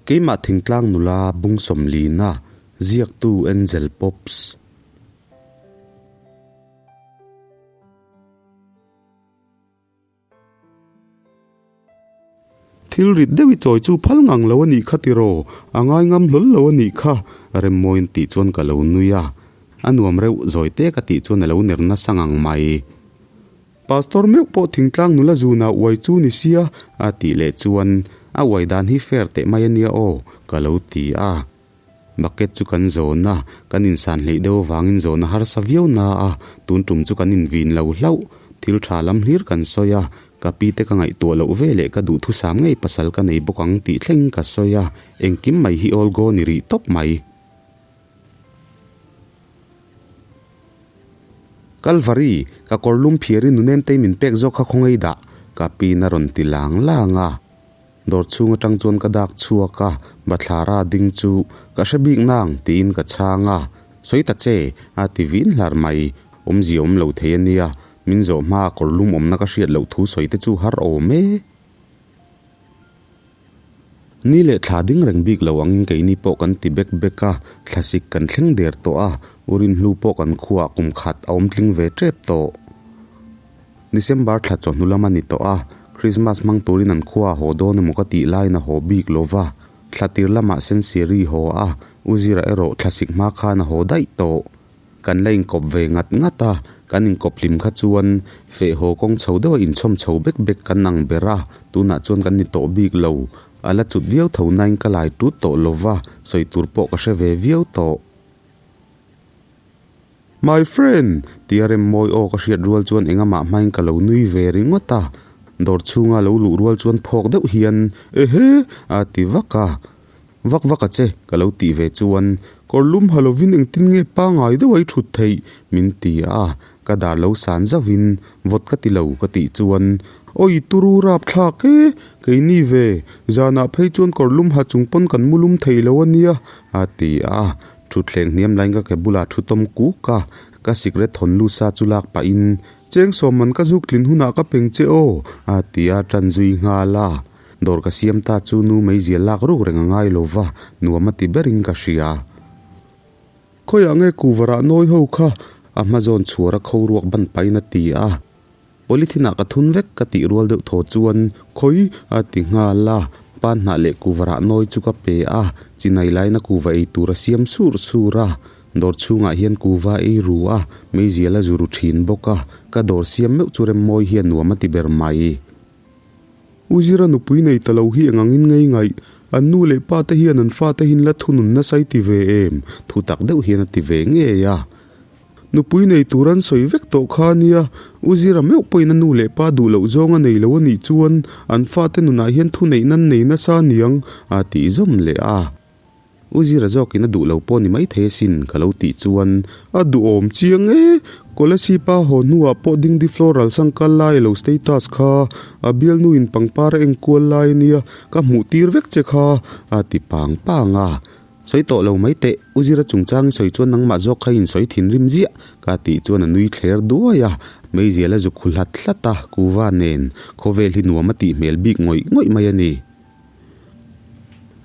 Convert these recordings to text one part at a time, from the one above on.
Keimah thingtlang nula bung sawmlina ziaktu Angel Pops. Thil rit deuh i chawi chu phal ngang lo a nih kha tiraw? A ngai ngam hlawl lo a nih kha, Remmawiin tih chuan ka lo nui a. A nuam reuh zawi te ka tih chuan a lo ner nasa ngang mai. Pastor meuh pawh thingtlang nula zunah uai chu ni sia a tih leh chuan a uai dan hi fair teh mai a nia aw ka lo ti a. Bucket chu kan zawn a, kan insan hleih deuh avangin zawn a harsa viau na a, tun tum chu kan invin lo hlauh. Thil tha lam hlir kan sawi a, ka pi te ka ngaihtuah loh ve leh ka duhthusam ngei pasal ka nei bawk ang tih thleng ka sawi a, engkim mai hi all go ni rih tawp mai. Kalvari, ka kawr lum phiar i nunem tei min pek zawk kha khawngaih dah, ka pin a rawn ti lang lang a. Dawr chhung atang chuan ka dak chhuak a, bathlara ding chu ka hre bik nang tiin ka chhang a. Sawi ta che, a ti vin hlar mai. Awmzia awm lo thei a nia, min zawh hmaa kawr lum awmna ka hriat loh thu sawi te chu har awm e. Ni leh thla ding reng bik lo angin keini pawh kan ti bek bek a, thlasik kan thleng der tawh a, Urinhlu pawh kan khuaah kum khat a awm tling ve tep tawh. December thla chawhnu lam a ni tawh a, Christmas hmang turin an khuaah haw dawn emaw ka tih laiin a haw bik lo va, thla tir lamah Sensiari haw a, Uzira erawh thlasik hma khan a haw daih tawh. Kan la inkawp ve ngat ngat a, kan inkawp hlim kha chuan feh haw kawng chho deuha inchhawm chho bek bek kan ang ber a, tunah chuan kan ni tawh bik lo. A la cut viau tho nain ka lai tut tawh lo va, sawi tur pawh ka hre ve viau tawh. My friend! Tia rem mawi aw ka hriat rual chuan engamah hmain ka lo nui ve ringawt a, dawr chhunga lo luh rual chuan phawk deuh hian, Ehe! a ti vak a. Vak vak a che, ka lo tih ve chuan, Kawr lum ha lovin engtin nge pangai deuh a i thut theih? min ti a, ka dar lo san zauhin, Vawt ka ti lo, ka tih chuan, Awi turu rapthlak e, keini ve, zanah phei chuan kawr lum ha chung pawn kan mu lum thei lo a nia, a ti a, thutthleng hniam laiin ka ke bulah thu tawm kuk a, ka sikret thawn lu sa chu lak pahin, Cheng sawm man ka zuk tlin hunah ka peng che aw, a ti a, tan zui nghal a. Dawr ka siam ta chu nu meizial lak ruk reng a ngai lo va, nuam a ti berin ka hria. Khawiah nge kuvarah nawi ho kha? A hma zawn chhuar a kho ruak ban pahin a ti a. Polythene ah ka thun vek ka tih rual deuh thaw chuan khawi a ti nghal a. Pan hnah leh kuvarah nawi chu ka pe a, chinai laina kuva ei tur a siam sur sur a. Dawr chhungah hian kuva ei ru a, meizial a zu ru thin bawk a. Ka dawr siam meuh chu rem mawi hian nuam a ti ber mai. U Zira nupui nei ta lo hi eng angin ngei ngaih? An nu leh pa te hian an fate hin la thunun nasa i ti ve em? Thu tak deuh hian a ti ve ngei a. Nupui nei tur an sawi vek tawh kha ania, U Zira meuh pawhin a nu leh pa duh loh zawng a nei lo a nih chuan an fate nunah hian thu neih nan nei nasa aniang a tih zawm leh a. U Zira zawkin a duh lo pawh ni maithei asin ka lo tih chuan a duhawm chiang e. Kolasib a haw hnuah pawh Dingdi Floral sangkal lai a lo status kha a bialnuin pangpar a enkual lai ania ka hmuh tir vek che kha a ti pang pang a. Sawi tawh lo mai teh, U Zira chungchang i sawi chuan nangmah zawk kha in sawi thinrim ziah ka tih chuan a nui thler duai a. Meizial a zuk khu hlat hlat a, kuva nen khawvel hi nuam a tih hmel bik ngawih ngawih mai a ni.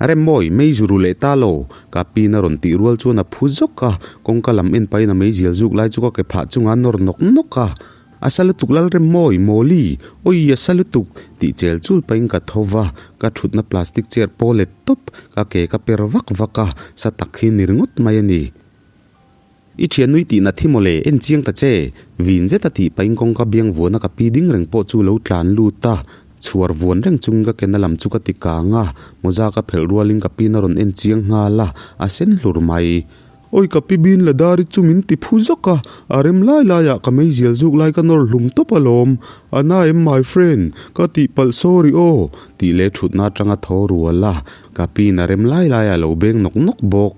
Remmawi, mei zu ru leh ta lo, ka pin a rawn tih rual chuan a phu zawk a, kawngka lam en pahin a meizial zuk lai chu ka ke phah chunga a nawr nawk nawk a. A sa lutuk lal Remmawi, Mawli, awi a sa lutuk, tih chel chul pahin ka tho va, ka thutna plastic chair pawh let tawp, ka ke ka per vak vak a, sa tak hi ni ringawt mai a ni. I thian nui tih na thi mawle, en chiang ta che! Vin zet a tih pahin kawngka biang vuana ka pi ding reng pawh chu lo tlan lut a, chhuar vuan reng chungin ka kena lam chu ka ti kang a, mawza ka phelh rualin ka pin a rawn en chiang nghal a, a sen hlur mai. Awi ka pi bin la dar i chu min ti phu zawk a, a rem lai laiah ka meizial zuk lai ka nawr hlum tawp alawm. A na em my friend, ka tihpalh sorry aw, tih leh thutna atanga thaw rual a, ka pin a rem lai laiah a lo beng nawk nawk bawk.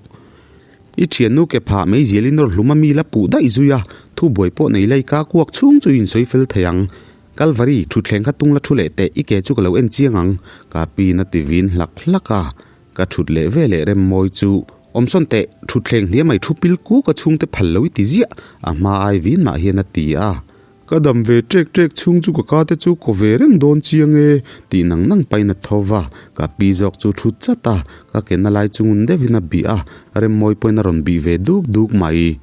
I thiannu ke phah mai zialin nawr hlum a mi la puh daih zui a, thu buai pawh nei lai ka kuak chhung chu in sawi fel thei ang. Kalvari, thutthleng kha tung la thu leh teh, i ke chu ka lo en chiang ang, ka pin a ti vin hlak hlak a. Ka thut leh ve leh rem mawi chu, Awmsawn teh, thutthleng hniam ai thu pil kuk a chhungte phal lo i ti ziah, a hma ai vin mah hian a ti a. Ka dam ve ṭek ṭek chhung chu ka ka te chu kaw ve reng dawn chiang e, tih nang nang pain a tho va. Ka pi zawk chu thu chat a, ka ke na lai chu ngun deuhin a bih a, Remmawi pawhin a rawn bih ve duk duk mai.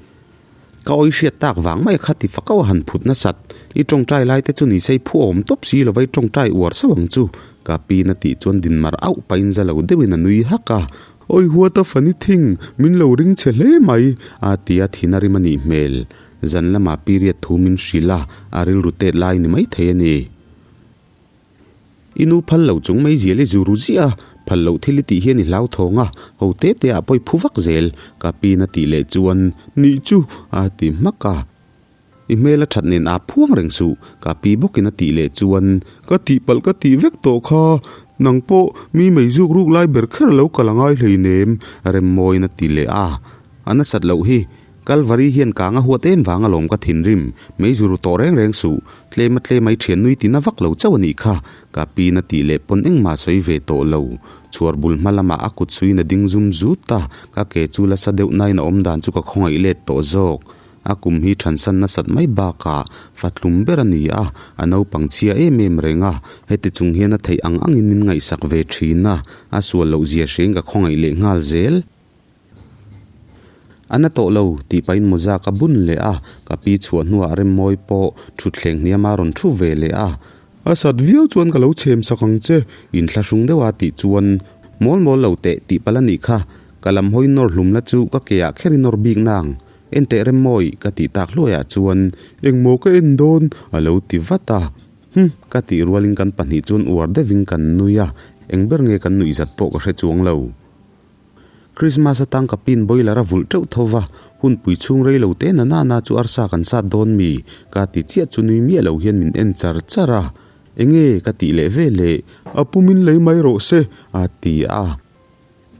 Ka awi hriat tak vang mai kha ti fak auh a han phut nasat. I tawngtai lai te chu ni sei phu awm tawp si lova i tawngtai uar sauh ang chu. Ka pi na tih chuan din mar auh pahin za lo deuhin a nui hak a. Awi huat a funny thing, min lo ring che hle mai, a ti a thin a rim a nih hmel. Zan lamah period thu min hrilh a, a rilru tet lai ni maithei a ni. I nu phal lo chung mai zial i zu ru ziah a, phal loh thil i tih hian i hlauthawng a, ho te te ah pawh i phu vak zel, ka pin a tih leh chuan, Nih chu! a ti hmak a. I hmel a that nen aa phuang reng suh, ka pi bawkin a tih leh chuan, Ka tihpalh ka tih vek tawh kha, nang pawh mi mei zuk ruk lai ber kher lo kal a ngai hleinem, Remmawiin a ti leh a. A nasat loh hi, Kalvari hian kang a huat em vang alawm ka thinrim, mei zu ru tawh reng reng suh, tlem a tlem ai thian nui tina vak lo chauh a nih kha, ka pi na tih leh pawn engmah sawi ve tawh lo. Chhuar bul hma lamah a kut suiin a ding zum zut a, ka ke chu la sa deuh nain a awm dan chu ka khawngaih let tawh zawk. A kum hi thansan nasat mai bakah fatlum ber a ni a, a naupang chhia em em reng a, heti chung hian a theih ang angin min ngaihsak ve thin a, a sual loh zia hrein ka khawngaih leh nghal zel. A na tawh lo tih pahin mawza ka bun leh a, ka pi chhuah hnuah Remmawi pawh thutthleng hniama rawn thu ve leh a. A sat viau chuan ka lo chhem sak ang che, inthlahrung deuha tih chuan mawl mawl lo teh tih palh a nih kha, ka lam hawi nawr hlum la chu ka ke ah kher i nawr bik nang, enteh Remmawi ka tih tak hluaiah chuan engmaw ka en dawn a lo ti vat a, Hum, ka tih rualin kan pahnih chuan uar deuhin kan nui a, eng ber nge kan nuih zat pawh ka hre chuang lo. Christmas atang ka pin boiler a vulh teuh tho va, hunpui chhung rei lo te na nana chu arsa kan sat dawn mi? Ka ti chiah chu nui miah lo hian min en char char a, Enge ka tih leh ve leh, a pum in lei mai rawh se a ti a.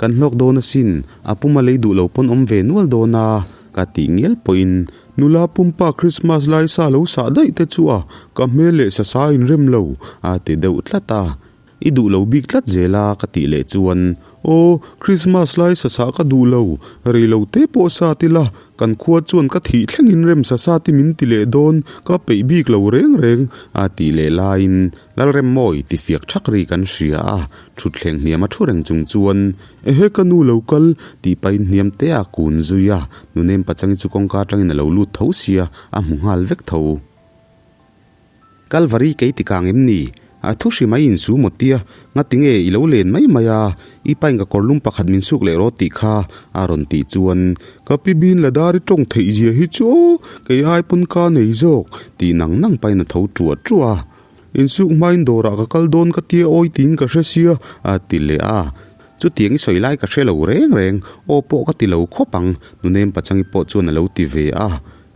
Kan hlawk dawn asin, a pum a lei duh lo pawn awm ve nual dawn a, ka tih ngial pawhin nula pumpa Christmas lai sa lo sah daih te chu a, ka hmel leh sasa inrem lo a ti deuh tlat a. I duh lo bik tlat zel a ka tih leh chuan, Aw, Christmas lai sasa ka duh lo, rei lo te pawh sat ila, kan khua chuan ka thih thlengin rem sasa ti min ti leh dawn, ka peih bik lo reng reng a tih leh laiin Lalremmawi ti fiak thak ri kan hria a, thutthleng hniam a thu reng chung chuan, Ehe ka nu lo kal tih pahin hniam te a kun zui a, nunem pachangi chu kawngka atangin a lo lut tho sia, a hmu nghal vek tho. Kalvari kei ti kang em ni? A thu hri mai in su maw tia, ngati nge i lo len mai mai a, i pain ka kawrlum pakhat min suk leh rawh tih kha a rawn tih chuan ka pi bin la dar i tawng theih zia hi chu aw, kei ai pawn ka nei zawk tih nang nang pain a tho ṭuah ṭuah a. Insuk hmain dawrah ka kal dawn ka tia awi tiin ka hre sia a ti leh a. Chutiang i sawi lai ka hre lo reng reng, aw pawh ka ti lo khawp ang, Nunem Pachangi pawh chuan a lo ti ve a.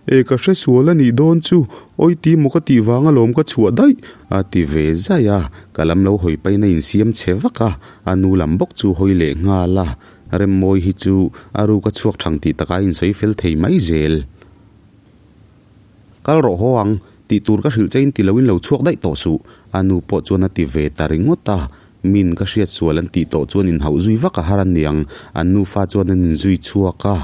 E ka hre sual a nih dawn chu, awi ti maw ka tih vang alawm ka chhuah daih a ti ve zai a, ka lam lo hawi pahin a insiam chhe vak a, a nu lam bawk chu hawi leh nghal a, Remmawi hi chu a ruk a chhuak thang tih takah a insawi fel thei mai zel. Kal rawh haw ang, tih tur ka hrilh che in ti loin lo chhuak daih tawh suh, a nu pawh chuan a ti ve ta ringawt a, min ka hriat sual an tih tawh chuan inhauh zui vak a har a niang, an nufa chuan an inzui chhuak a.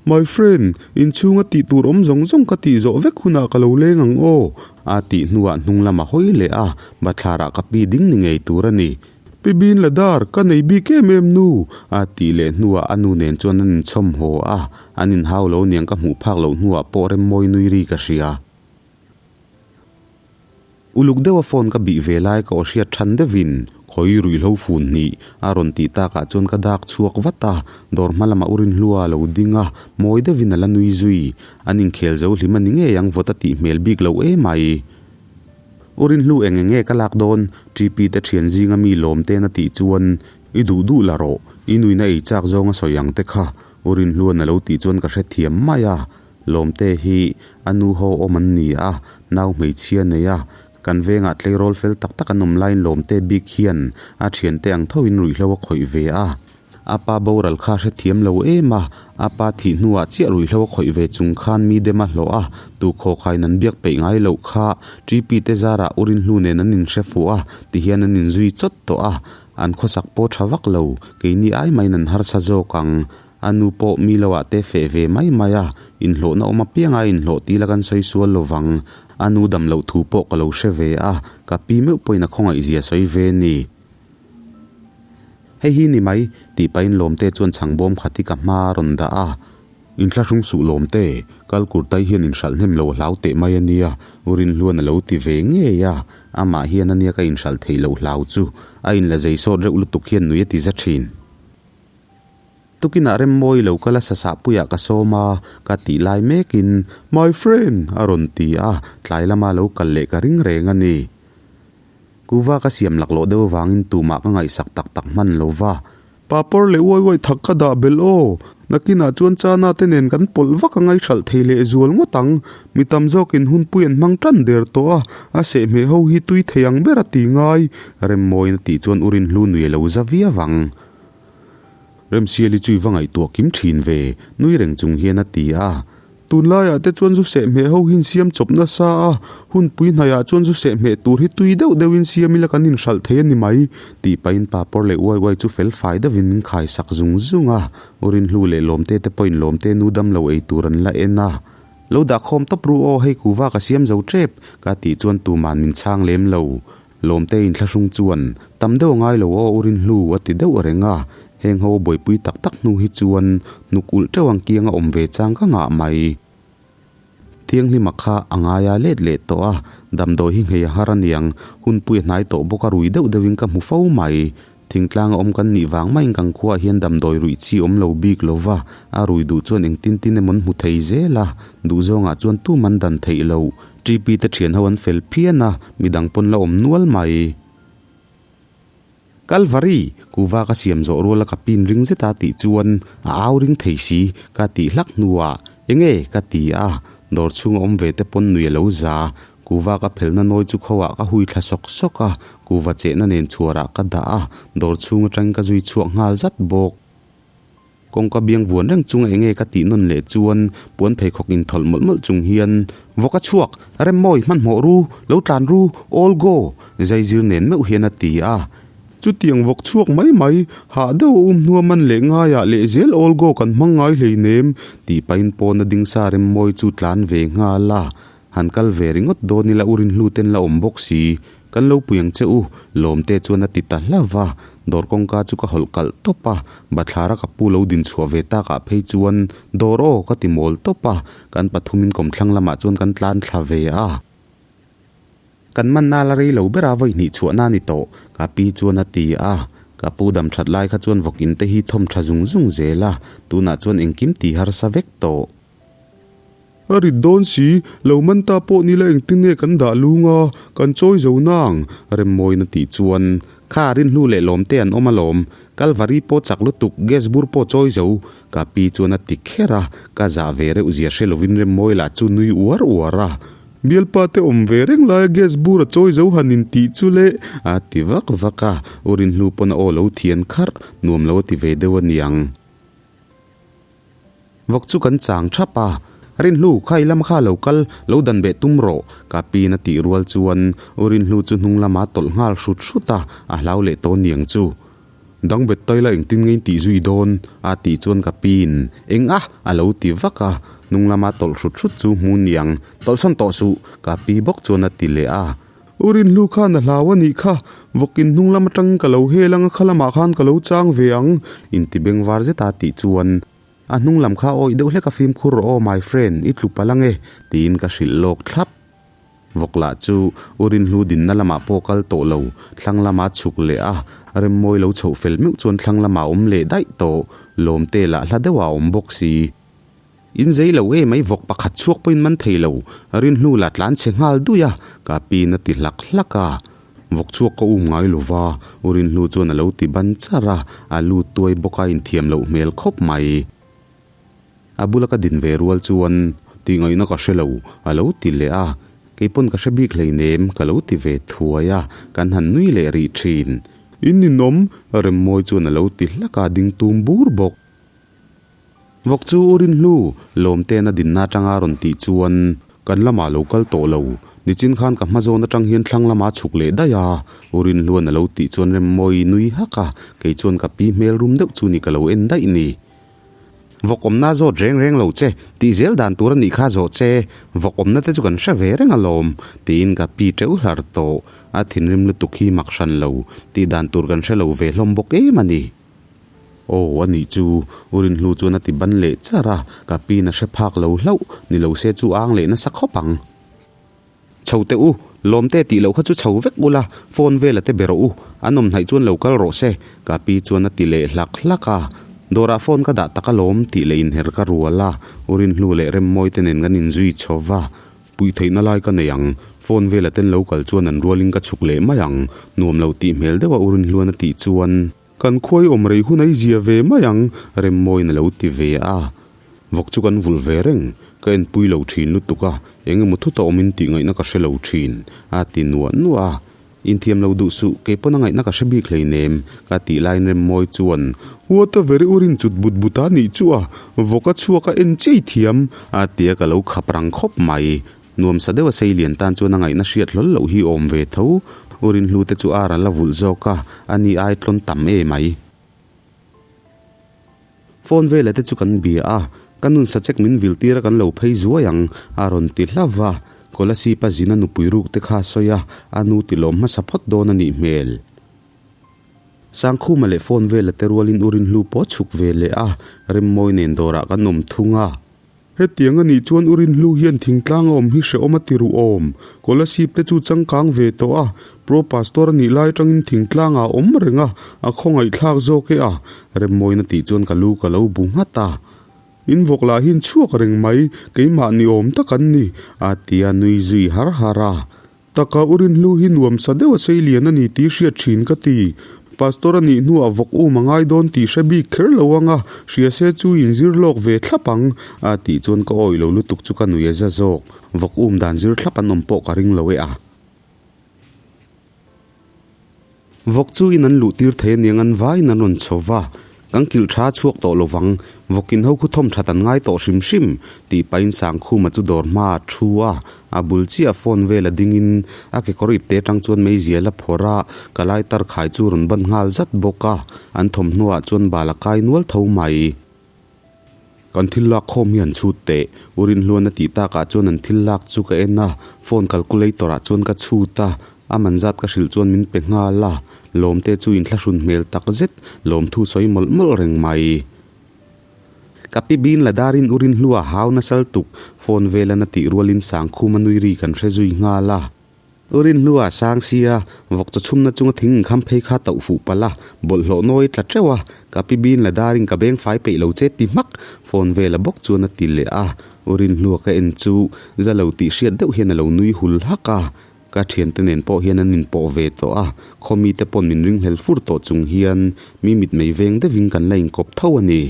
My friend, inchhunga tih tur awm zawng zawng ka tih zawh vek hunah ka lo leng ang aw, a tih hnuah hnung lam a hawi leh a, bathlarah ka pi ding ni ngei tur a ni. Pi Bin Ladar, ka nei bik em em nu, a tih leh hnuah a nu nen chuan an inchhawm haw a, an inhau lo niang ka hmuh phak loh hnuah pawh remmawi nui ri ka hria. Uluk deuha phone ka bih ve lai ka aw hriat than deuhin khawi ruihhlo fun hnih a rawn tih takah chuan ka dak chhuak vat a, dawr hma lamah u Rinhlua a lo ding a, mawi deuhin a la nui zui. An inkhel zo hlim a ni ngei ang vawt a tih hmel bik lo emai. U Rinhlu eng eng nge ka lak dawn? TP te thian zinga mi lawm ten a tih chuan i duh duh la rawh, i nuina ei chak zawng a sawi ang te kha U Rinhluan a lo tih chuan ka hrethiam mai a. Lawmte hi a nu ho awm an ni a, nau hmeichhia nei a, kan vengah tleirawl fel tak tak an awm laiin Lawmte bik hian a thiante ang thoin ruihhlo a khawih ve a. A pa boral kha hrethiam lo em a, a pa thih hnuah chiah ruihhlo a khawih ve chung khan mi dem a hlawh a, tukhaw khain an biak peih ngai loh kha TP te zarah u Rinhlu nen an inhre fuh a, tihian an inzui chawt tawh a, an khawsak pawh tha vak lo, keini ai maiin an harsa zawk ang. A nu pawh mi lo ah te feh ve mai mai a, inhlawhna awm apianga inhlawh tih la kan sawi sual lo vang. A nu dam loh thu pawh ka lo hre ve a, ka pi meuh pawhin a khawngaih zia sawi ve ni. Hei hi ni mai, tih pahin Lawmte chuan chhang bawm khat hi ka hma a rawn dah a. Inthlahrung suh Lawmte, kal kur tai hian inhralh hnem lo a hlau teh mai a nia, U Rinhluan a lo ti ve ngei a, amah hian a nia ka inhralh theih loh hlau chu, a inla zei sawt reuh lutuk hian nui a ti za thin. Tukinah Remmawi lo kal a sasahpuiah ka sawm a, ka tih lai mekin, My friend! a rawn ti a, tlai lama lo kal leh ka ring reng a ni. Kuva ka siam laklawh deuh avangin tumah ka ngaihsak tak tak hman lo va. Papawr leh uai uai thak ka dah belh aw. Nakinah chuan Chana te nen kan pawlh vak a ngaihhralh thei leh zual ngawt ang. Mi tam zawkin hunpui an hmang tan der tawh a, a sehhmeh ho hi tui thei ang ber a ti ngai. Remmawiin a tih chuan U Rinhlu nui a lo za viau ang. Remsiali chu i va ngaihtuah kim thin ve, nui reng chung hian a ti a. Tunlaiah te chuan zu sehhmeh ho hi insiam chawp nasa a, hunpui hnaiah chuan zu sehhmeh tur hi tui deuh deuhin siam ila kan inhralh thei a ni mai, tih pahin papawr leh uai uai chu fel fai deuhin min khai sak zung zung a. U Rinhlu leh Lawmte te pawhin Lawmte nu dam lo ei tur an la en a. Lo dah khawm tawp ru aw, hei kuva ka siam zo tep, ka tih chuan tuman min chhang lem lo. Lawmte inthlahrung chuan, Tam deuh a ngai lo aw, U Rinhlu, a ti deuh reng a. Heng ho buaipui tak tak hnu hi chuan hnuk ulh teuh ang kianga awm ve chang ka ngah mai. Thianghlima kha a ngaia let leh tawh a, damdawi hi nghei a har aniang, hunpui a hnai tawh bawk a rui deuh deuhin ka hmu fo mai. Thingtlanga awm kan nih vang maiin kan khuaah hian damdawi ruih chi awm lo bik lo va, a rui duh chuan engtin tin emaw an hmu thei zel a, duhzawngah chuan tum an dan theih lo. TP te thian ho an fel phian a, midang pawn la awm nual mai. Kalvari! Kuva ka siam zawh rual a ka pin ring zet a tih chuan a au ring thei si ka tih hlak hnuah enge ka ti a, dawr chhunga awm ve te pawn nui a lo za. Kuva ka phelna nawi chu kho ah ka hui thla sawk sawk a, kuva chehna nen chhuarah ka dah a, dawr chhung atangin ka zui chhuak nghal zat bawk. Kawngka biang vuan reng chunga enge ka tih nawn leh chuan puan pheikhawk inthawlh mawlh mawlh chung hian, Vawk a chhuak! Remmawi, hmanhmawh ru! Lo tlan ru! All go! Zaizir nen meuh hian a ti a. Chutiang vawk chhuak mai mai, hah deuh a um hnua man leh ngaiah leh zel all go kan hmang ngai hleinem, tih pahin pawna ding sa Remmawi chu tlan ve nghal a. Han kal ve ringawt dawn ila u rinhlu ten la awm bawk si, kan lo pui ang che u, Lawmte chuan a ti ta hlauh a, dawr kawngka chu ka hawlh kalh tawp a, bathlara ka pu lo din chhuah ve takah phei chuan dawr aw ka ti mawl tawp a, kan pathumin kawmthlang lamah chuan kan tlan thla ve a. Kan manna la rei lo bera vawi hnih chhuahna a ni tawh, ka pi chuan a ti a, ka pu dam that lai kha chuan vawk in te hi thawm tha zung zung zel a, tunah chuan engkim ti harsa vek tawh. A rit dawn si, lo man ta pawh nila engtin nge kan dah lung a, kan chawi zo nang, Remmawina tih chuan, Kha rinhlu leh lawmte an awm alawm, Kalvari pawh chak lutuk, gas bur pawh chawi zo, ka pi chuan a ti kher a, ka zah ve reuh zia hre lovin Remmawi lah chu nui uar uar a. Bialpa te awm ve reng laia gas bur a chawi zo han in tih chu le, a ti vak vak a, U Rinhlu pawn a aw lo thian kharh, nuam lo a ti ve deuh aniang. Vawk chu kan chang thap a, Rinhlu, kha i lam kha lo kal, lo dan beh tum rawh, ka piin a tih rual chuan U Rinhlu chu hnung lama tawlh nghal hrut hrut a, a hlau leh tawh niang chu. Dang bet tai la engtin nge in tih zui dawn? a tih chuan ka piin, Eng a? a lo ti vak a, hnung lama tawlh hrut hrut chu hmu niang, Tawlhsawn tawh suh, ka pi bawk chuan a ti leh a. U Rinhlu khan a hlau a nih kha, vawkin hnung lam atangin ka lo hel ang a, kha lamah khan ka lo chang ve ang, inti bengvar zeta tih chuan a hnung lam kha awih deuh hlek a fimkhur rawh aw my friend, i tlu palh ang e, tiin ka hrilh lawk thlap. Vawk lah chu U Rinhlu dinna lamah pawh kal tawh lo, thlang lama chhuk leh a, remmawi lo chhoh fel meuh chuan thlang lamah a awm leh daih tawh, Lawmte lah hla deuhah a awm bawk si. In zei lo e mai vawk pakhat chhuak pawhin man thei lo, rinhnu la tlan chhe nghal dui a, ka piin a ti hlak hlak a. Vawk chhuak ka um ngai lo va, u rinhnu chuan a lo ti ban char a, a lut tuai bawk a inthiam loh hmel khawp mai. A bula ka din ve rual chuan tih ngaihna ka hre lo, a lo ti leh a, kei pawn ka hre bik hleinem ka lo ti ve thuai a, kan han nui leh rih thin. In ninawm, Remmawi chuan a lo ti hlak a, ding tum bur bawk. Vawk chu U Rinhlu, Lawmte'n a dinna atanga rawn tih chuan kan lamah lo kal tawh lo. Nichin khan ka hma zawn atang hian thlang lama chhuk leh daih a, U Rinhlua'n a lo tih chuan Remmawii nui hak a, kei chuan ka pi hmel rum deuh chu ni ka lo en daih ni. Vawk awmna zawt reng reng lo che, tih zel dan tur a nih kha zawh che, vawk awmna te chu kan hre ve reng alawm, tiin ka pi teuh hlar tawh. A thinrim lutuk hi mak hran lo, tih dan tur kan hre lo ve hlawm bawk em a ni. Aw, a nih chu, U Rinhlu chuan a ti ban leh char a, ka piin a hre phak lo hlauh, ni lo se chu ang leh nasa khawp ang. Chho teh u, lawmte tih loh kha chu chho vek ula, phone vela te be rawh u, an awm hnaih chuan lo kal rawh se, ka pi chuan a ti leh hlak hlak a. Dawrah phone ka dah tak alawm tih leh inher ka rual a, U Rinhlu leh Remmawi te nen kan inzui chho va, puih theihna lai ka nei ang, phone vela ten lo kal chuan an rualin ka chhuk leh mai ang, nuam lo tih hmel deuha U Rinhluan a tih chuan. Kan khuai awm rei hun a i zia ve mai ang, Remmawiin a lo ti ve a. Vawk chu kan vulh ve reng, ka enpui lo thin lutuk a, eng emaw thuta awmin tih ngaihna ka hre lo thin, a ti nuah nuah a. Inthiam lo duh suh, kei pawn a ngaihna ka hre bik hleinem, ka tih laiin Remmawi chuan, What a very urin chut but but a nih chu a, vawk a chhuak a en chiai thiam, a ti a ka lo khap rang khawp mai. Nuamsa deuha seilian tan chuan a ngaihna hriat hlawl loh hi awm ve tho. U Rinhlu te chu ar a la vulh zawk a, a ni ai tlawn tam e mai. Phone vela te chu kan bia a, ka nun sachek min vil tir a kan lo phei zuai ang, a rawn ti hlauh va. Kolasib a zin a nupui ruk te kha a sawi a, a nu ti lawm hmasa phawt dawn a nih hmel. Sangkhuma leh phone vela te rualin U Rinhlu pawh a chhuk ve leh a, Remmawi nen dawrah kan awm thung a. Hetiang a nih chuan U Rinhlu hian thingtlang a awm hi hrehawm a ti ruh awm. Kolasib te chu changkang ve tawh a, Pro Pastor a nih lai atangin thingtlang ah a awm reng a, a khawngaihthlak zawk e a, Remmawiin a tih chuan ka lu ka lo bu nghat a. In vawk lah hian chhuak reng mai, keimah ni awm tak an ni, a ti a nui zui har har a. Taka U Rinhlu hi nuamsa deuh a sei lian a ni tih hriat thin ka ti. Pastor a nih hnuah vawk um a ngai dawn tih hre bik kher lo ang a, hria se chu inzir lawk ve thlap ang, a tih chuan ka awih lo lutuk chu ka nui a za zawk. Vawk um dan zir thlap an awm pawh ka ring lo e a. Vawk chu in an luh tir thei aniang an vaiin an rawn chho va, kan kilh tha chhuak tawh lo vang, vawkin ho khu thawm that an ngai tawh hrim hrim, tih pahin Sangkhuma chu dawr hma a thu a, a bul chiah phone vel a dingin a kekawr ipte atang chuan meizial a phawrh a, ka lai tar khai chu rawn ban nghal zat bawk a, an thawmhnaw ah chuan bal a kai nual tho mai. Kan thil lak khawm hi an chhut teh, U Rinhluan a tih takah chuan an thil lak chu ka en a, phone calculator ah chuan ka chhut a, a man zat ka hrilh chuan min pe nghal a, Lawmte chu inthlahrun hmel tak zet, lawmthu sawi mawlh mawlh reng mai. Ka pi bin la darin U Rinhlua hau nasal tuk, phone velan a tih rualin Sangkhuma nui ri kan hre zui nghal a. U Rinhlua sang sia, vawk chaw chhumna chunga thing inkham phei kha tauh fuh palh a, bawlhhlawh nawi tla teuh a, ka pi bin la darin ka beng fai peih lo che ti hmak, phone vela bawk chuan a ti leh a. U Rinhlua ka en chu za lo tih hriat deuh hian a lo nui hul hak a, ka thiante nen pawh hian an inpawh ve tawh a, khaw mite pawn min ringhlel fur tawh chung hian mi mitmei veng deuhin kan la inkawp tho a ni.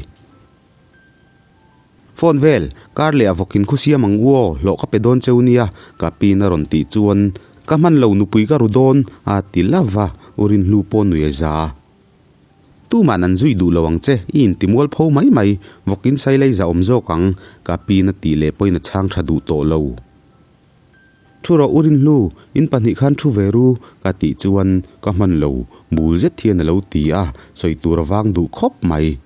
Phone vel, kar leh a vawkin khu siam ang u aw, hlawh ka pe dawn cheu nia, ka pin a rawn tih chuan, Ka hman lo nupui ka ru dawn, a ti love a, U Rinhlu pawh nui a za. Tuman an zui duh lo ang che, i inti mual pho mai mai, vawkin sailei za awm zawk ang, ka pin a tih leh pawhin a chhang tha duh tawh lo. Thu rawh U Rinhlu, in pahnih khan thu ve ru, ka tih chuan, Ka hman lo, bul zet hian a lo ti a, sawi tur a vang duh khawp mai.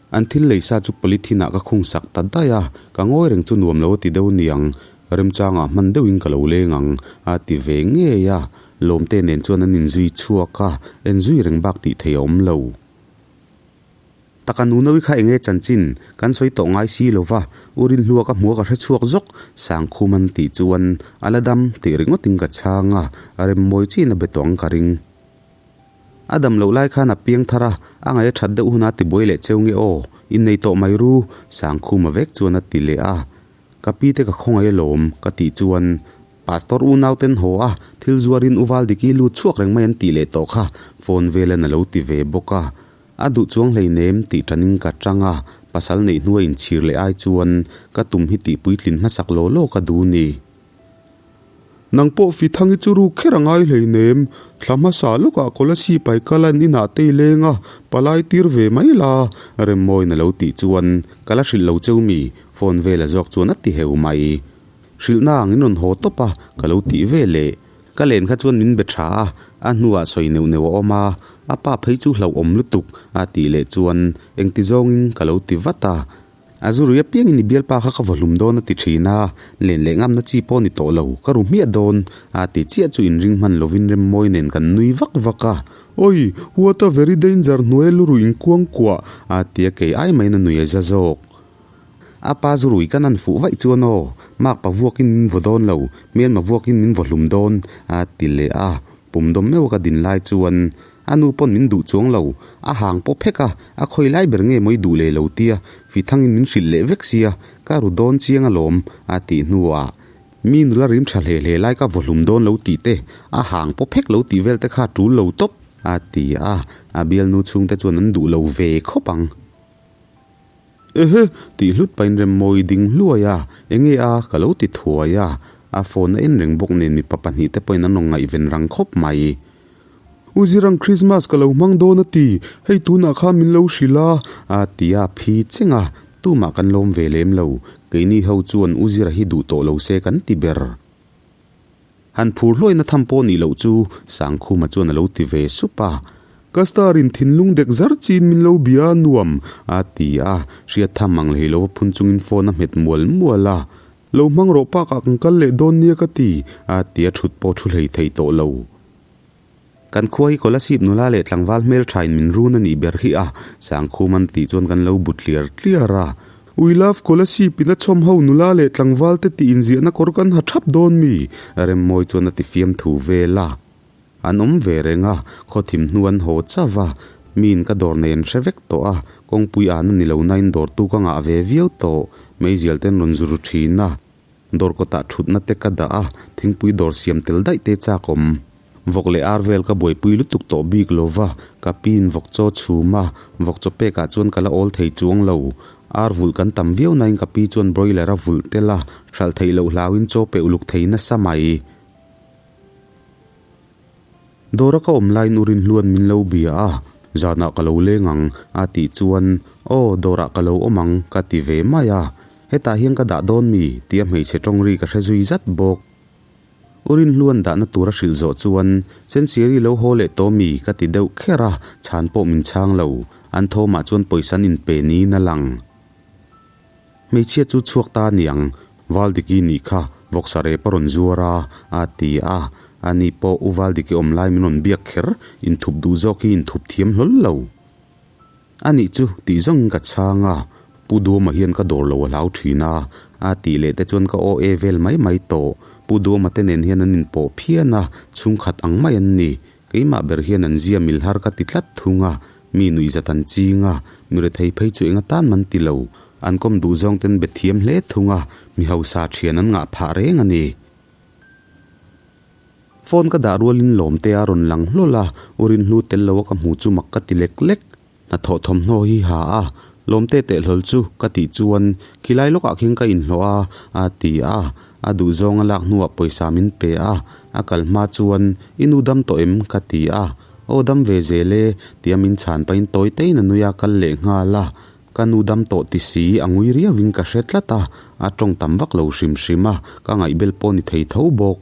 An thil lei sa chu polythene ah ka khung sak ta daih a, ka ngawi reng chu nuam lo a ti deuh niang, remchangah hman deuhin ka lo leng ang a ti ve ngei a, Lawmte nen chuan an inzui chhuak a, enzui reng bak tih thei a awm lo. Taka Nunawi kha enge chanchin kan sawi tawh ngai si lo va, U Rinhlua ka hmua ka hre chhuak zawk, Sangkhum an tih chuan a la dam tih ringawtin ka chhang a, a rem mawi chiin a be tawh ang ka ring. A dam loh lai khan a piang thar a, a ngaih a that deuh hunah a tibuai leh cheu nge aw, innei tawh mai ru, Sangkhuma vek chuan a ti leh a. Ka pi te ka khawngaih alawm, ka tih chuan Pastor unau ten haw a, thil zuarin u Valdiki lut chhuak reng mai an tih leh tawh kha, phone velan a lo ti ve bawk a. A duh chuang hleinem tih tanin ka tang a, pasal neih hnua inchhir leh ai chuan ka tum hi tih puitlin hmasak law law ka duh ni. Nang pawh Fithangi chu ruk kher a ngai hleinem, thla hmasa lawkah Kolasi Paikalan inah te i leng a, palai tir ve mai la, Remmawiin a lo tih chuan ka la hrilh lo cheu mi, phone vela zawk chuan a ti heu mai. Hrilhna ang in rawn haw tawp a, ka lo tih ve leh. Ka len kha chuan min be tha a, a hnuah sawi neuh neuh a awm a, a pa phei chu hlauhawm lutuk a tih leh chuan engti zawngin ka lo ti vat a. A zu rui apiangin i bialpa kha ka vaw hlum dawn a ti thin a, len leh ngamna chi pawh ni tawh lo, ka ru hmiah dawn a ti chiah chu inring hman lovin Remmawi nen kan nui vak vak a. Oi, what a very danger hnuai lu ruih inkuang kuah a ti a kei ai maiin a nui a za zawk. A pa zu rui ka nan fuh vaih chuan aw, makpa vuakin min vaw dawn lo, hmelma vuakin min vaw hlum dawn a ti leh a, pum dawm meuh a ka din lai chuan a nu pawn min duh chuang lo, a hang pawh phek a, a khawi lai ber nge mawi duh leh lo tia fithangin min hrilh leh vek sia, ka ru dawn chiang alawm a tih hnuah mi nula rim tha hle hle lai ka vaw hlum dawn lo tih te, a hang pawh phek lo tih vel te kha tul lo tawp a ti a, a bialnu chhungte chuan an duh lo ve khawp ang. Ehe! Tih hlut pahin Remmawi ding hluai a, enge a? Ka lo ti thuai a, a phone a en reng bawk nen mipa pahnihte pawhin an rawn ngaihven rang khawp mai. U Zirang Christmas ka lo hmang dawn a ti, hei tunah khan min lo hrilh a. A ti a, phi cheng a, tumah kan lawm ve lem lo, keini ho chuan U Zira hi duh tawh lo se kan ti ber. Han phur hluaina tham pawh nih loh chu Sangkhuma chuan a lo ti ve sup a. Ka star in thinlung dek zar chin min lo bia a nuam a ti a, hriat tham ang hlei lova phun chungin phone a hmet mual mual a. Lo hmang rawh park ah kan kal leh dawn nia ka ti a ti a, thut pawh thu hlei thei tawh lo. Kan khua hi Kolasib nula leh tlangval hmelthain min run a nih ber hi a, Sangkhum an tih chuan kan lo bu tliar tliar a. We love Kolasib in a chhawm ho nula leh tlangval te tih inziahna kawr kan ha thap dawn mi? Remmawi chuan a ti fiamthu vel a. An awm ve reng a, khawthim hnu an haw chauh a, miin ka dawr nei an hre vek tawh a, kawngpui an a ni lo nain dawrtu ka ngah ve viau tawh, meizial ten rawn zu ru thin a. Dawr kawtah thutna te ka dah a, thingpui dawr siam tel daih te chak awm. Vawk leh ar vel ka buaipui lutuk tawh bik lo va, ka piin vawk chaw chhum a, vawk chaw pekah chuan ka la awl thei chuang lo. Ar vulh kan tam viau nain ka pi chuan broiler a vulh tel a, hralh theih loh hlauin chaw pe uluk thei nasa mai. Dawra ka awm laiin u Rinhluan min lo bia a, zanah ka lo leng ang a tih chuan aw dawrah ka lo awm ang ka ti ve mai a, hetah hian ka dah dawn mi tia hmeichhe tawng ri ka hre zui zat bawk. U Rinhluan dahna tur a hrilh zawh chuan Sensiari lo haw leh tawh mi ka ti deuh kher a, chhan pawh min chhang lo, an thawmah chuan pawisa an inpe niin a lang. Hmeichhia chu chhuak ta niang, Valdiki nih kha vawksa rep a rawn zuar a, a ti a. Ani pawh U Valdiki awm lai min rawn biak kher, inthup duh zawk hi inthup thiam hlawl lo. A nih chu tih zawngin ka chhang a, Pu Duama hian ka dawr lo a hlau thin a, a tih leh te chuan ka aw e vel mai mai tawh. Pu Duama te nen hian an inpawh phian a, chhungkhat ang mai an ni. Keimah ber hian an zia mil har ka ti tlat thung a, mi nuihzat an ching a, mi rethei phei chu eng atan man ti lo. An kawm duh zawng ten be thiam hle thung a, mi hausa thian an ngah phah reng a ni. Phone ka dah rualin Lawmte a rawn lang hlawl a, u Rinhlu tel lo a ka hmu chu mak ka ti lek lek. Hnathawh thawmhnaw hi ha a, Lawmte teh hlawl chu ka tih chuan khilai lawkah khian ka inhlawh a, a ti a. A duhzawng a lak hnuah pawisa min pe a, a kal hma chuan i nu dam tawh em? ka ti a. Aw dam ve zel e, tia min chhan pahin tawi teiin a nui a kal leh nghal a. Ka nu dam tawh ti si a ngui riauin ka hre tlat a, a tawng tam vak lo hrim hrim a, ka ngaihbel pawh ni thei tho bawk.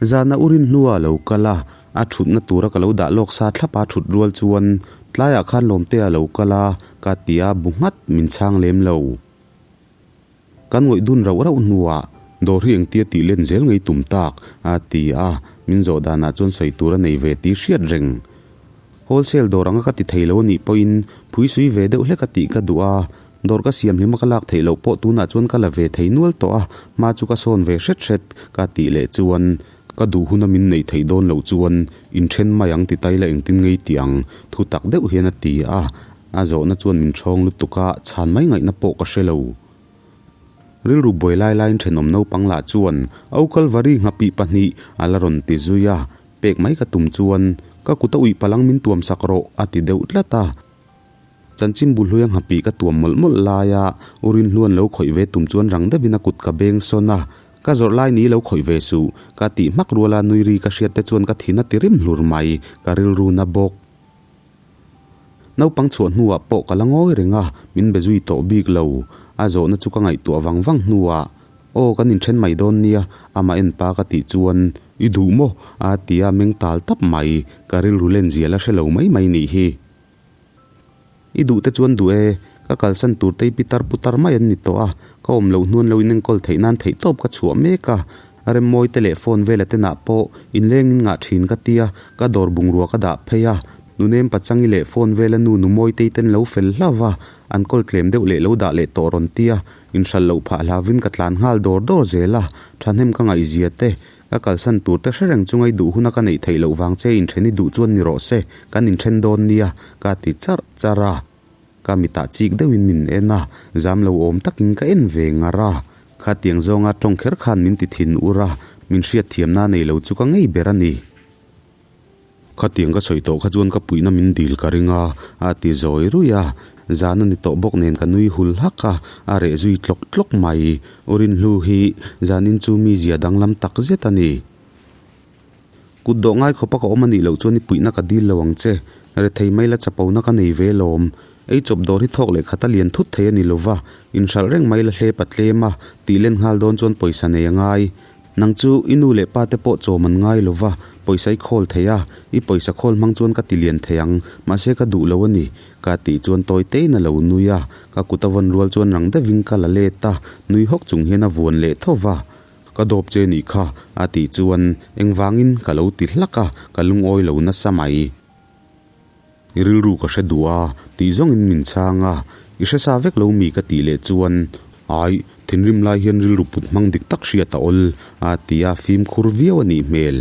Zana u Rinhlua a lo kal a, a thutna tura ka lo dah lawk sa thlap a thut rual chuan tlaiah khan Lawmtea a lo kal a, ka ti a, bu nghat min chhang lem lo. Kan ngawih dun rauh rauh hnuah dawr hi engtia tih len zel ngei tum tak a ti a, min zawh danah chuan sawi tur a nei ve tih hriat reng. Wholesale dawr anga ka ti thei lo anih pawhin phuisui ve deuh hlek a tih ka duh a, dawr ka siam hlim a ka lak theih loh pawh tunah chuan ka la ve thei nual tawh a, hma chu ka sawn ve hret hret ka tih leh chuan ka duh huna min neih theih dawn loh chuan inthen mai ang ti taila engtin ngei tih ang thu tak deuh hian a ti a, a zawhna chuan min ṭhawng lutuk a, chhan mai ngaihna pawh ka hre lo. Rilru buai lai laiin ṭhenawm naupang lah chuan Au Kalvari nghapih pahnih a la rawn ti zui a, Pek mai ka tum chuan ka kut a uih palang min tuam sak rawh a ti deuh tlat a. Chanchin bu hluia nghapih ka tuam mawlh mawlh laia u Rinhluan lo khawih ve tum chuan rang deuhin a kut ka beng sawn a, Ka zawrh lai ni lo khawih ve suh, ka tih hmak ruala nui ri ka hriat te chuan ka thin a ti rim hlur mai, ka rilru na bawk. Naupang chhuah hnuah pawh ka la ngawi reng a, min be zui tawh bik lo. A zawhna chu ka ngaihtuah vang vang hnuah. Aw kan inthen mai dawn nia, amah en pa ka tih chuan i duh maw? a ti a meng tal tap mai, ka rilru len zia la hre lo mai mai nih hi. I duh te chuan duh e, ka kalsan tur te i pitar putar mai an ni tawh a, ka awm loh hnuan lo inenkawl theih nan theihtawp ka chhuah mek a, Remmawi te leh phone vela te nah pawh inlengin ngah thin ka tia, ka dawr bungrua ka dah phei a, Nunem Pachangi leh phone vela nu Numawitei ten lo fel hlauh va, an kawl tlem deuh leh lo dah leh tawh rawn tia, inhralh loh phah hlauhin ka tlan nghal dawr dawr zel a, thahnem ka ngaihzia te, ka kalsan tur te hre reng chunga i duh huna ka neih theih loh vang che inthen i duh chuan ni rawh se, kan inthen dawn nia, ka ti charh charh a. Ka mitah chik deuhin min en a, zam lo awm takin ka en ve ngar a. Khatiang zawnga tawng kher khan min ti thin ur a, min hriatthiamna nei lo chu ka ngei ber a ni. Khatiang ka sawi tawh kha chuan ka puihna min dil ka ring a, a ti zawi ruih a. Zan a ni tawh bawk nen ka nui hul hak a, a reh zui tlawk tlawk mai. U Rinhlu hi zanin chu mi zia danglam tak zet a ni. Kut dawh ngai khawpa ka awm a nih loh chuan i puihna ka dil lo ang che. Rethei mai la chapona ka nei ve lawm. Ei chawp dawr hi thawk leh khat a lian thut thei a ni lova, inhralh reng mai la hlep a tlem a, tih len nghal dawn chuan pawisa nei a ngai. Nang chu i nu leh pa te pawh chawm an ngai lova, pawisa i khawl thei a, i pawisa khawl hmang chuan ka ti lian thei ang, mahse ka duh lo a ni. Ka tih chuan tawi tein a lo nui a, ka kut a vawn rual chuan rang deuhin ka la let a, nui hawk chung hian a vuan leh tho va. Ka dawp che nih kha, a tih chuan engvangin ka lo ti hlak a, ka lungawi lo nasa mai. I rilru ka hre duh a, tih zawngin min chhang a, i hre sa vek lo mi ka tih leh chuan, Ai, thinrim lai hian rilru put hmang dik tak hriat a awl, a ti a, fimkhur viau a nih hmel.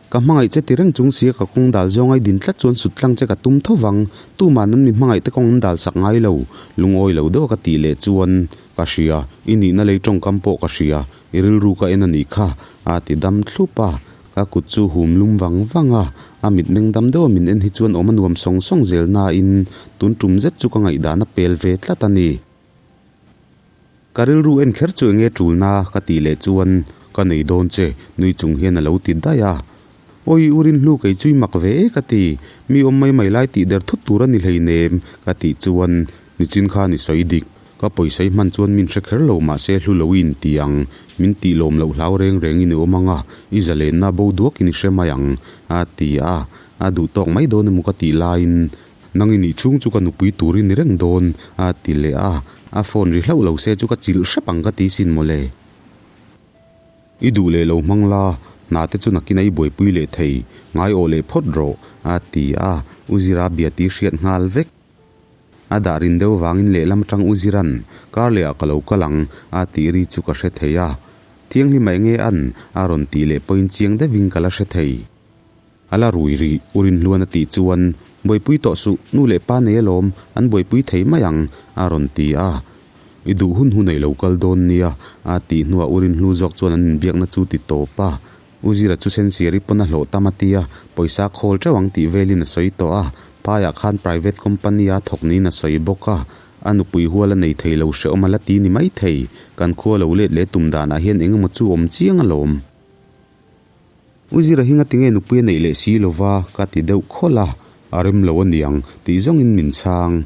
Ka hmangaih che ti reng chung sia ka kawng dal zawnga i din tlat chuan sut tlang che ka tum tho vang, tuman an mi hmangaih te kawng an dal sak ngai lo, lungawi lo deuh a ka tih leh chuan ka hria, i nihna lei tawngkam pawh ka hria, i rilru ka en a nih kha, a ti dam thlup a, ka kut chu hum lum vang vang a, a mitmeng dam deuh a min en hi chuan awm a nuam sawng sawng zel nain tun tum zet chu ka ngaihdan a pel ve tlat a ni. Ka rilru en kher chu enge tulna ka tih leh chuan ka nei dawn che nui chung hian a lo ti daih a. Awi u Rinhlu kei chu i mak ve e ka ti, mi awm mai mai lai tih der thut tur a ni hleinem ka tih chuan nichin khan i sawi dik, ka pawisa i hman chuan min hre kher lo mahse hlu lo i inti ang, min tih lawm loh hlau reng reng in i awm ang a, i zalenna bo duak in i hre mai ang a ti a, a duh tawk mai dawn emaw ka tih laiin Nang i nih chhung chu ka nupui tur i ni reng dawn, a ti leh a. A phone ri hlauh lo se chu ka chilh hrep ang ka ti sin mawle. I duh leh lo hmang la, hna te chu nakin a i buaipui leh thei, ngai awh leh phawt rawh, a ti a. U Zira bia ti hriat nghal vek. A dah rin deuh vangin lehlam atang U Zira'n, Kar lehah ka lo kal ang, a tih ri chu ka hre thei a. Thianghlim a enge an, a rawn tih leh pawhin chiang deuhin ka la hre thei. A la rui rih, U Rinhluan a tih chuan, Buaipui tawh suh, nu leh pa nei alawm, an buaipui thei mai ang, a rawn ti a. I duh hun hun ei lo kal dawn nia, a tih hnuah U Rinhlu zawk chuan an inbiakna chu ti tawp a. U Zira chu Sensiari pawn a hlawh tam a ti a, pawisa khawl teuh ang tih velin a sawi tawh a. Paiah khan private company a thawk niin a sawi bawk a. A nupui hual a nei thei lo hrehawm a la ti ni mai thei. Kan khua lo let leh tum danah hian eng emaw chu awm chiang alawm. U Zira hi ngatinge nupui a neih leh si lova ka ti deuh khawlh a, a rem lo a niang tih zawngin min chhang.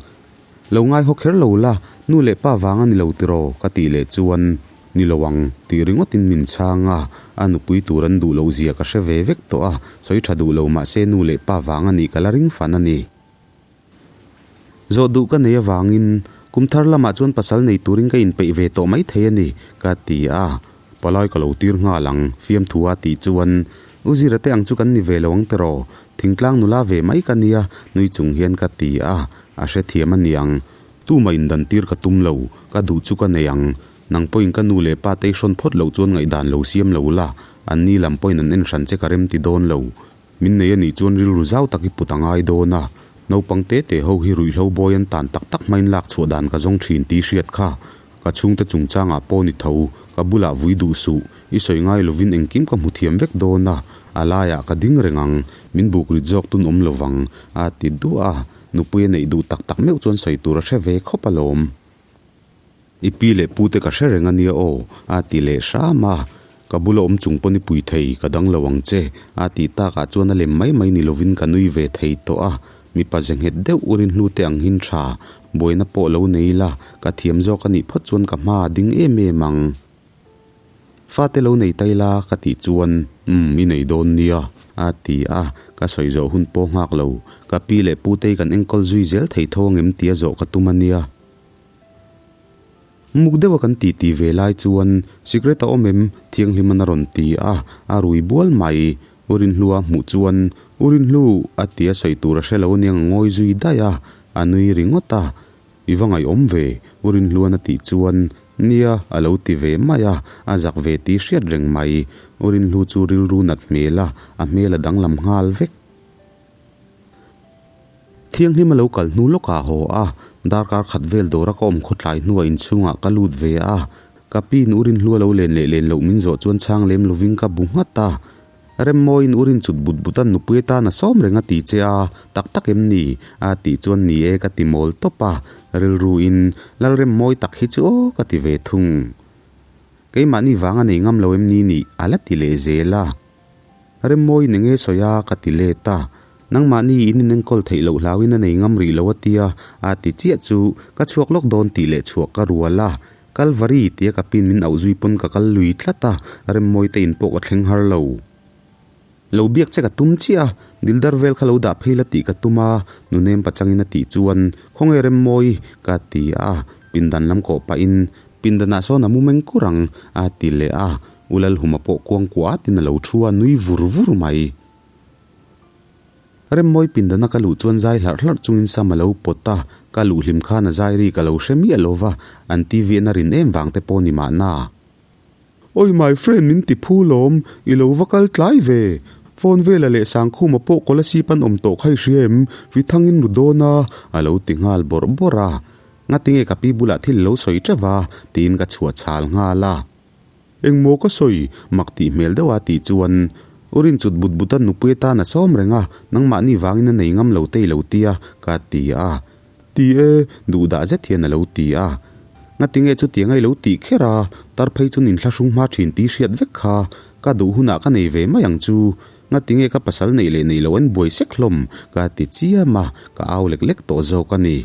Lo ngai haw kher lo la, nu leh pa vang a ni lo tiraw ka tih leh chuan ni lo ang tih ringawtin min chhang a, a nupui tur an duh loh zia ka hre ve vek tawh a, sawi tha duh lo mahse nu leh pa vang a nih ka la ring fan a ni. Zawh duh ka nei avangin kum thar lamah chuan pasal nei turin ka inpeih ve tawh mai thei a ni, ka ti a. Palai ka lo tir nghal ang, fiamthu a tih chuan U Zira te ang chu kan ni ve lo ang tiraw? Thingtlang nula ve mai ka nia, nui chung hian ka ti a. A hrethiam a niang. Tumah indan tir ka tum lo, ka duh chu ka nei ang. Nang pawhin ka nu leh pa te i hrawn phawt loh chuan ngaihdan lo siam lo la, anni lam pawhin an en hran che ka rem ti dawn lo. Min nei a nih chuan rilru zau tak i put a ngai dawn a, naupang te te ho hi ruihhlo bawi an tan tak tak hmain lak chhuah dan ka zawng thin tih hriat kha. Ka chhungte chungchangah pawh ni tho, ka bulah vui duh suh, i sawi ngai lovin engkim ka hmu thiam vek dawn a, a laiah ka ding reng ang, min buk rit zawk tun awm lovang, a ti duah a, nupui a neih duh tak tak meuh chuan sawi tur a hre ve khawp alawm. I pi leh pu te ka hre reng a nia aw, a ti leh hram a. Ka bula awm chung pawn i pui thei, ka dang lo ang che, a tih takah chuan a lem mai mai ni lovin ka nui ve thei tawh a. Mipa ze nghet deuh urin hnu te ang hin tha. Buaina pawh lo nei ila, ka thiam zawk a nih phawt chuan ka hma a ding em em ang. Fate lo nei ta ila ka tih chuan, Umm, i nei dawn nia, a ti a, ka sawi zawh hun pawh nghak lo. Ka pi leh putei kan enkawl zui zel thei tho angem tia zawh ka tum a nia. Muk deuha kan titi ve lai chuan Sikret a awm em? Thianghliman a rawn ti a, a rui bual mai. U Rinhlua a hmuh chuan, U Rinhlu! a ti a sawi tur a hre lo aniang a ngawi zui daih a, a nui ringawt a. I va ngaihawm ve, U Rinhluan a tih chuan, Nia, a lo ti ve mai a, a zak ve tih hriat reng mai. U Rinhlu chu rilru nat hmel a, a hmel a danglam nghal vek. Thianghlim a lo kal hnu lawkah a haw a, darkar khat vel dawra ka awm khawtlai hnuah inchhungah ka lut ve a, ka pin Urin hlua lo len leh len loh min zawh chuan chhang lem lovin ka bu nghat a. Remmawiin Urin chut but but a nupui atan a sawm reng a ti che a, tak tak em ni? a tih chuan ni e ka ti mawl tawp a, rilruin Lalremmawi tak hi chu aw ka ti ve thung. Keimahni vang a nei ngam lo em ni nih a la ti leh zel a. Remmawi eng nge sawi a? ka ti let a. Nangmahni in inenkawl theih loh hlauin a nei ngam rih lo a tia, a ti chiah chu ka chhuak lawk dawn tih leh chhuah ka rual a. Kalvari tia ka pin min auh zui pawn ka kal lui tlat a, Remmawi te in pawh ka thleng har lo. Lo biak che ka tum chiah a, dildar vel kha lo dah phei la tih ka tum a, nunem pachangin a tih chuan Khawnge Remmawi? ka ti a, pindan lam kawh pahin Pindanah sawn a mu meng kur ang, a ti leh a. U Lalhuma pawh kuang kuah atin a lo thu a, nui vur vur mai. Remmawi pindana ka luh chuan zai hlarh hlarh chungin sam a lo pawt a, ka luh hlim khan a zai ri ka lo hre miah lo va, an TV an a rin em vang te pawh ni mahna. Oi my friend min ti phu lawm, i lo va kal tlai ve. Phone vela leh Sangkhuma pawh Kolasip an awm tawh kha i hria em? Vithangin ru dawn a, a lo ti nghal bawrh bawrh a. Ngatinge ka pi bulah thil lo sawi teuh a? tiin ka chhuah chhal nghal a. Engmaw ka sawi? mak tih hmel deuh a tih chuan U Rinchut but but a nupui atan a sawm reng a, nangmahni vangin a nei ngam lo te i lo ti a, ka ti a. Ti e, duhdah zet hian a lo ti a. Ngatinge chutiang a i lo tih kher a, tar phei chu nin thlahrung hma thin tih hriat vek kha, ka duh hunah ka nei ve mai ang chu. Ngatinge ka pasal neih leh neih loh an buai sek hlawm, ka ti chiam a, ka au lek lek tawh zawk a ni.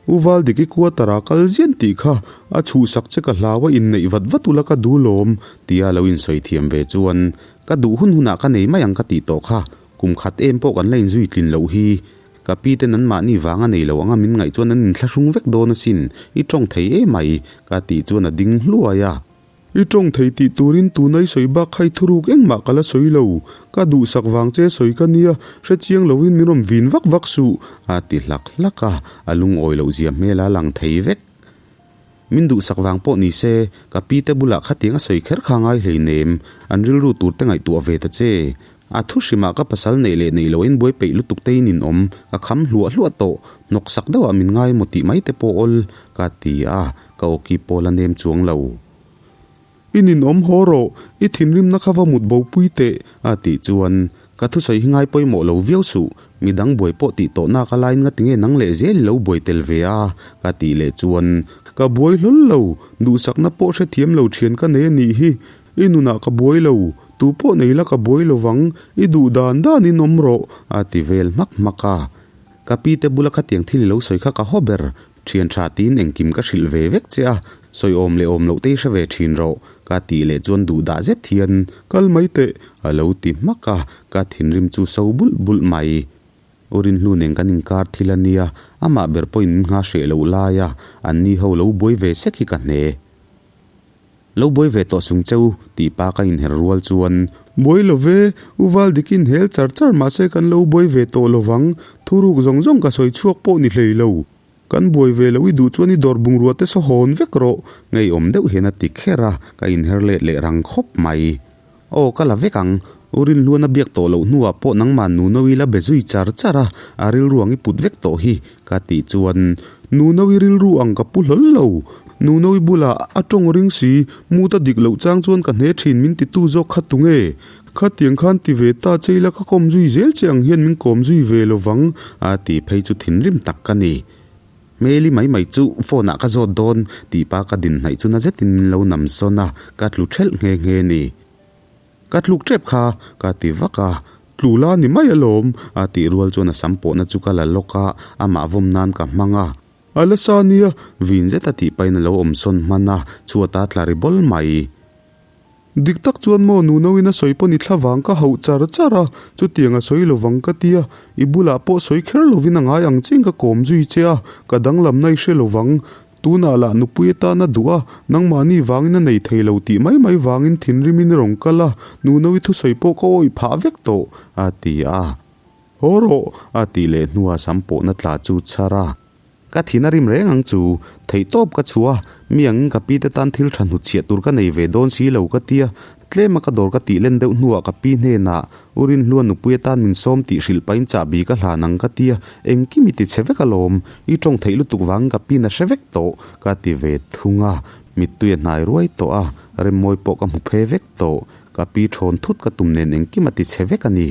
U Valdiki quarter ah kal zian tih kha a chhuhsak che ka hlau a inneih vat vat ula ka duh lawm tia lo insawi thiam ve chuan ka duh hun hunah ka nei mai ang ka tih tawh kha kum khat em pawh kan la inzui tlin loh hi ka pi ten anmahni vang a nei lo anga min ngaih chuan an inthlahrung vek dawn asin i tawng thei emai ka tih chuan a ding hluai a. I tawng thei tih turin tuna i sawi bak kha i thuruk engmah ka la sawi lo. Ka duhsak vang che sawi ka nia, hre chiang loin min rawn vin vak vak suh, a ti hlak hlak a, a lungawi loh zia hmel a lang thei vek. Min duhsak vang pawh ni se, ka pi te bulah khatiang a sawi kher kha ngai hleinem, an rilru tur te ngaihtuah ve ta che. A thu hrimah ka pasal neih leh neih loin buai peih lutuk te in inawm, ka kham hluah hluah tawh, hnawksak deuhah min ngai maw tih mai te pawh awl, ka ti a, Ka awki pawl a nem chuang lo. I ninawm haw rawh, i thinrimna kha va mut bo pui teh, a tih chuan ka thusawi hi ngai pawimawh lo viau suh, midang buai pawh tih tawh nak a laiin nga tinge nang leh zel i lo buai tel ve a, ka tih leh chuan ka buai hlawl lo, duhsakna pawh hrethiam lo thian ka nei a nih hi, i nunah ka buai lo, tu pawh nei la ka buai lo vang, i duh dan danin awm rawh, a ti vel hmak hmak a. Ka pi te bula khatiang thil i lo sawi kha ka haw ber, Thian tha tiin engkim ka hrilh ve vek che a, sawi awm leh awm loh te i hre ve thin rawh, ka tih leh chuan duh dah zet hian kal mai teh a lo ti hmak a, ka thinrim chu so bulh bulh mai. U Rinhlu nen kan inkar thil a nia, amah ber pawhin min ngha hreh loh lai a, anni ho lo buai ve sek hi ka hne. Lo buai ve tawh sung cheu tih pa ka inher rual chuan. Buai lo ve, U Valdikin hel char char mahse kan lo buai ve tawh lo vang, thuruk zawng zawng ka sawi chhuak pawh ni hlei lo. Kan buai ve lo i duh chuan i dawr bungrua te saw hawn vek rawh, ngeiawm deuh hian a ti kher a, ka inher let leh rang khawp mai. Aw ka la vek ang, U Rinhluan a biak tawh loh hnuah pawh nangmah Nuno-i la be zui char char a, a rilru ang i put vek tawh hi, ka tih chuan Nuno-i rilru ang ka pu hlawl lo. Nuno-i bulah a tawng ring si, mut a dik loh chang chuan ka hne thin min titu zawk kha tunge? Khatiang khan ti ve ta che ila ka kawm zui zel che ang hian min kawm zui ve lo vang, a tih phei chu thinrim tak ka ni. Hmeli mai mai chu phone ah ka zawt dawn tih pa ka din hnaih chu na zetin min lo nam sawn a, ka tlu thelh nghe nghe ni. Ka tluk tep kha ka ti vak a. Tlu la ni mai alawm, a tih rual chuan a sam pawhna chu ka la lawk a, amah vawm nan ka hmang a. A la sa nia, vin zet a tih pahin a lo awm sawn hman a, chhuat a tla ri bawl mai. Dik tak chuan maw Nunoin a sawi pawh ni thla vang ka hauh char char a, chutiang a sawi lovang ka tia, i bulah pawh sawi kher lovin a ngai ang chiin ka kawm zui che a, ka danglamna i hre lovang. Tunah lah nupui atan a duh a, nangmahni vangin a nei thei lo tih mai mai vangin thinrimin i rawn kal a, Nunovi thusawi pawh ka awih phah vek tawh, a ti a. Haw rawh, a tih leh hnuah sam pawhna tla chu chhar a. Ka thin a rim reng ang chu, theihtawp ka chhuah a, mi angin ka pi te tan thil tha hnutchhiah tur ka nei ve dawn si lo ka tia, tlema ka dawr ka tih len deuh hnuah ka pi hnenah U Rinhlua nupui atan min sawm tih hrilh pahin chahbi ka hlan ang ka tia, engkim i ti chhe vek alawm, i tawng theih lutuk vangin ka pin a hre vek tawh ka ti ve thung a, mittui a hnai ruai tawh a, remmawi pawh ka hmu phe vek tawh, ka pi thawn thut ka tum nen engkim a ti chhe vek a ni.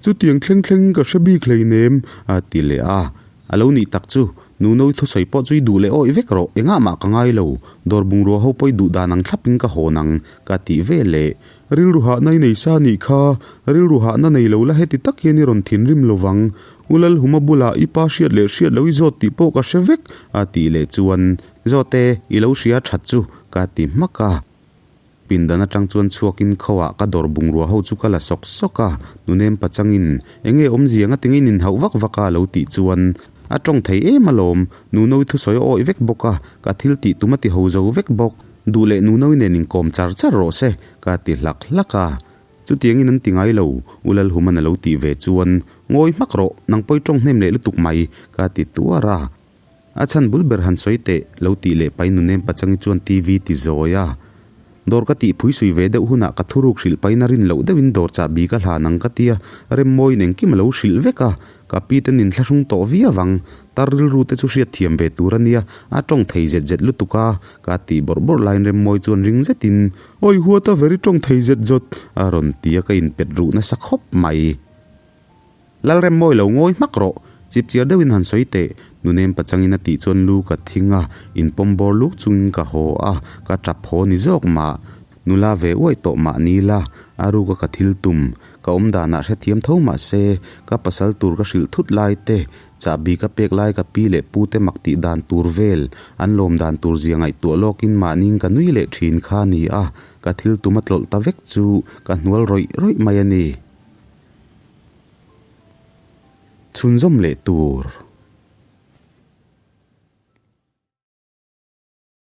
Chutiang thleng thleng ka hre bik hleinem, a ti leh a. A lo nih tak chu, Nuno i thusawi pawh chu i duh leh awih vek rawh, engah mah ka ngai lo, dawr bungrua ho pawh i duh dan ang thlapin ka hawn ang, ka tih ve leh. Rilru hahna i nei sa nih kha, rilru hahna nei lo la heti tak hian i rawn thinrim lo vang. U Lalhuma bulah i pa hriat leh hriat lo i zawt tih pawh ka hre vek, a tih leh chuan, Zawte, i lo hria that chu, ka ti hmak a. Pindan atang chuan chhuakin khauah ka dawr bungrua ho chu ka la sawk sawk a, nunem pachangin, Enge awmzia nga tingin inhauh vak vak a lo tih chuan a tawng thei em alawm, Nunoui thusawi a awih vek bawk a, ka thil tih tum a ti ho zo vek bawk, duh leh Nunoui nen inkawm char char rawh se, ka ti hlak hlak a. Chutiangin an ti ngai lo, U Lalhuman a lo tih ve chuan, Ngawi hmak rawh, nang pawi tawng hnem leh lutuk mai, ka ti tuar a. A chhan bul ber han sawi teh, lo tih leh pai nunem pachangi chuan TV ti zawi a. Dawr ka tih phui sui ve deuh hunah ka thuruk hrilh pain a rin loh deuhin dawr chahbi ka hlan ang ka tia, Remmawiin engkim a lo hrilh vek a, ka pi te nin thlahrung tawh viau ang. Tar rilru te chu hriat thiam ve tur a nia, a tawng thei zet zet lutuk a, ka tih bawrh bawrh laiin Remmawi chuan ring zetin, Awi huat a very tawng thei zet zawt, a rawn ti a ka inpet ruh nasa khawp mai. Lalremmawi lo ngawi hmak rawh, chipchiar deuhin han sawi teh, Nunem pachangin a tih chuan lu ka thing a, inpawm bawr luk chungin ka haw a, ka tap haw ni zawk mah. Nula ve uaih tawh mah ni la, a ruka ka thil tum, ka awm danah hrethiam tho mah se, ka pasal tur ka hrilh thut lai te, chahbi ka pek lai ka pi leh pu te mak tih dan tur vel, an lawm dan tur zia ngaihtuah lawkin mahniin ka nui leh thin kha a ni a, ka thil tum a tlawlh ta vek chu ka hnual rawih rawih mai a ni. Chhunzawm leh tur.